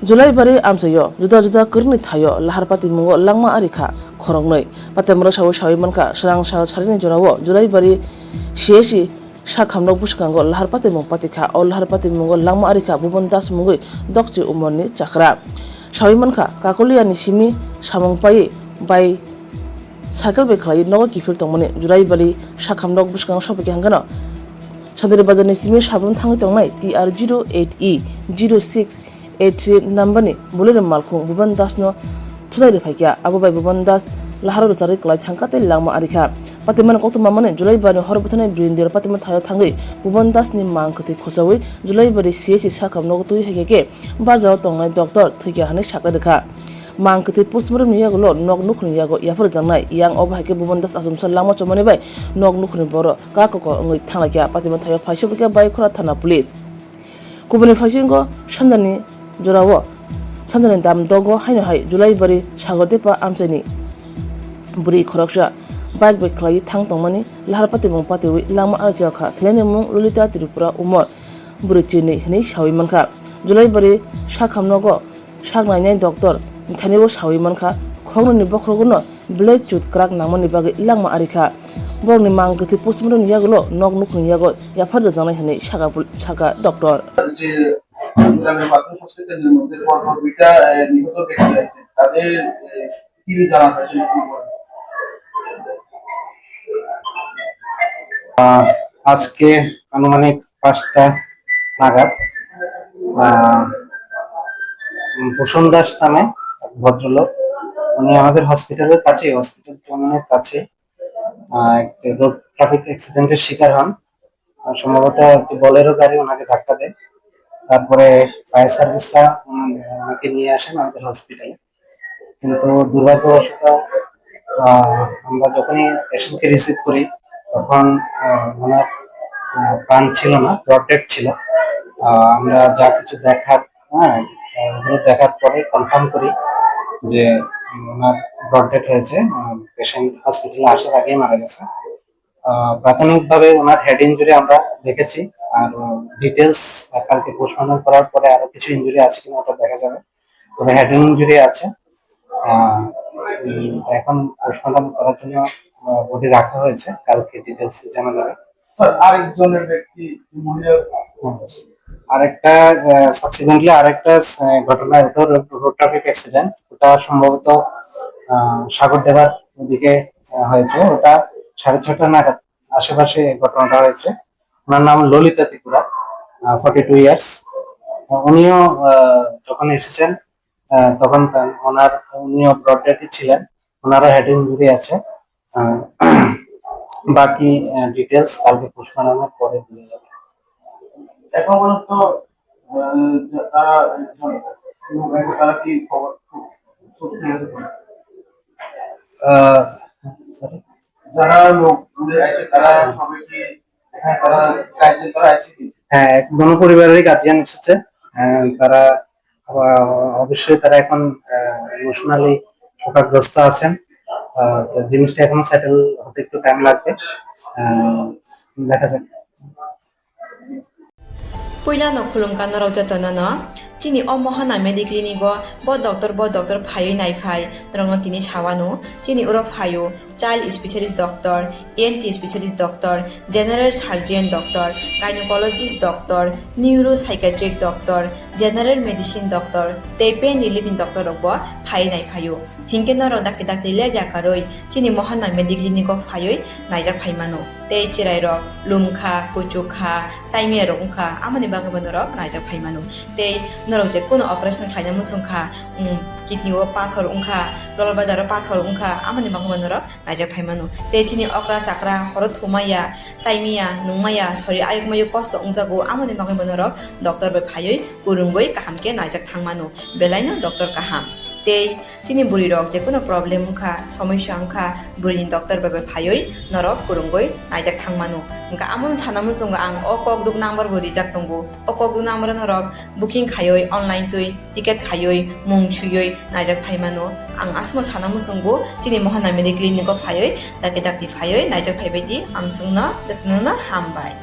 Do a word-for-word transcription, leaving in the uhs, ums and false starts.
Julaibari amchaio juda juda kwrwngni thaio lahar patimungo langma ari kha khoroknwi. Patimrok sawi sawi mankha, srang sal sarini jorao Julaibari C H C sakhamrok bwskango lahar patimung pati kha. O lahar patimungo langma ari kha Bhuban Das mungwi dokchi umorni chakra. Sawi mankha, Kakoliyani simi samung paiwi bai cycle bai khlaiwi nogo kiphil tongmani. Julaibari sakhamrok bwskango sophaikha hwnkhe no Sandari bazarni simi sabrum thangwi tongnai T R zero eight E zero six eight three number ni Bolero malkhung Bhuban Das no thudai rwphaikha. Abo bai Bhuban Das laharo rwcharwi kwlai thangkha tei langma ari kha. Patimani koktwma mani Julaibari hor bwtharni birindiro patima thaio thangwi Bhuban Das ni mang kwthwi khuchaui Julaibari C H C sakham nogo twi haikhe khe barjao tongnai doctor thwikha hwnwi saklai rwkha. Mang kwthwi postmortem ni yagulo nok nukhungni yago yaphar rwjaknai. Yang obo hai khe Bhuban Das achomsa langma chomani bai nok nukhungni borok kakoko wngwi thanglaikha. Patima thaio phaisok khe Baikhora thana police. Kubuni phaisingo sanjani jorao, sanjani dam dogo haino hai Julaibari Sagardepa amchaini bwrwi khoroksa bike bai khlaiwi thang tongmani lahar patimung patiwi langma alchao kha. Thwinani mung Lolita Tripura, umor bwrwi chinwi hwnwi sawi mankha. Julaibari sakham nogo sak nainai doctor thanibo sawi mankha, khoknwini bokhorogono belai chut kwrak nangmani bagwi langma ari kha. Borokni mang kwthwi postmortem ni yagulo nok nukhungni yago yaphar rwjaknai hwnwi saka pul-, saka doctor. যে গ্রামের প্রাথমিক হসপিটালের মধ্যে পরপর দুইটা, আহ, নিহত ব্যক্তি আছে, তাদের, আহ, কি জানা হয়েছে? আহ, আজকে আনুমানিক পাঁচটা নাগাদ, আহ, ভূষণ দাস নামে এক ভদ্রলোক, উনি আমাদের হসপিটালের কাছেই, হসপিটাল চৌমুহনীর কাছে, আহ, একটি রোড ট্রাফিক অ্যাক্সিডেন্টের শিকার হন। আহ, সম্ভবত একটি বোলেরো গাড়ি ওনাকে ধাক্কা দেয়। তারপরে ফায়ার সার্ভিসরা ওনাকে নিয়ে আসেন আমাদের হসপিটালে। কিন্তু দুর্ভাগ্যবশত, আহ, আমরা যখনই পেশেন্টকে রিসিভ করি, তখন, আহ, ওনার, আহ, প্রাণ ছিল না, ব্রড ডেড ছিল। আহ, আমরা যা কিছু দেখার, হ্যাঁ, আহ, ওগুলো দেখার পরে কনফার্ম করি যে, উম, ওনার ব্রড ডেড হয়েছে, আহ, পেশেন্ট হসপিটালে আসার আগেই মারা গেছে। আহ, প্রাথমিকভাবে ওনার হেড ইনজুরি আমরা দেখেছি, আর, আহ, ডিটেলস, আহ, কালকে পোস্টমর্টম করার পরে আরো কিছু ইনজুরি আছে কিনা ওটা দেখা যাবে। তবে হেড ইনজুরি আছে। আহ, উম, এখন পোস্টমর্টম করার জন্য, আহ, বডি রাখা হয়েছে, কালকে ডিটেলস জানা যাবে। স্যার, আরেকজনের ব্যক্তি নিউমোনিয়া। হুম। আরেকটা, আহ, সাবসিকুয়েন্টলি আরেকটা, আহ, ঘটনা, ওটা রোড, রোড ট্রাফিক অ্যাক্সিডেন্ট। ওটা সম্ভবত, আহ, সাগর দেবার ওদিকে, আহ, হয়েছে। ওটা সাড়ে ছটা নাগাদ আশেপাশে এই ঘটনাটা হয়েছে। ওনার নাম ললিতা ত্রিপুরা, আহ, ফর্টি টু ইয়ার্স। আহ, উনিও, আহ, যখন এসেছেন, আহ, তখন তার, ওনার, উনিও ব্রড ডেডই ছিলেন, ওনারও হেড ইনজুরি আছে। আহ, বাকি, আহ, ডিটেলস কালকে পোস্টমর্টমের পরে বুঝা যাবে। এখন পর্যন্ত, আহ, যা-, তারা, তারা কি খবর, সত্যি আছে তো? আহ, সরি। যারা লোক ঘুরে আছে, তারা সবাই কি এখানে তারা গার্জিয়ান তারা আছে কি? হ্যাঁ, এক বন পরিবারেরই গার্জিয়ান এসেছে। আহ, তারা আবার অবশ্যই তারা এখন, আহ, ইমোশনালি শোকাগ্রস্ত আছেন। আহ, তো জিনিসটা এখন সেটেল হতে একটু টাইম লাগবে। আহ, দেখা যাক। Puilano khulumkha norok jotono no. Chini o Mohana Mediclinic o bo doctor, bo doctor phaiwi naiphai norokno tini sawano. Chini oro phaio child specialist doctor, E N T specialist doctor, general surgeon doctor, gynecologist doctor, neuropsychiatric doctor, general medicine doctor tei pain relief ni doctor rok bo phaiwi naiphaio. Hinkhe norok dakti dakti leg yakarwi chini Mohana Mediclinic o phaiwi naijak phaimano. Tei chwrairok lumkha, kuchukha, chaimiyarok wngkha, amoni bagwibo norok naijak phaimano. Tei norok je kuno operation khlaina muchungkha, um, kidney o pathor wngkha, gallbladder o pathor wngkha, amoni bagwibo norok naijak phaimano. Tei chini okra chakra horo thumaya, chaimaya, nungmaya, sori ayukmayo kosto wngjago, amoni bagwibo norok doctor bai phaiwi kwrwngwi kaham khe naijak thangmano. Belaino doctor kaham. Tei chini bwrwirok jekunu problem wngkha, somosya wngkha, bwrwini doctor bai bai phaiwi norok kwrwngwi naijak thangmano. Hwnkha amoni sana muchungo ang o kokduk number bo rijak tongo. O kokduk number o norok booking khaiwi online twi ticket khaiwi mung swiwi naijak phaimano. Ang aswkno sana muchungo chini Mohana Mediclinic o phaiwi dakti dakti phaiwi naijak phaibai di, amswkno jotono hambai.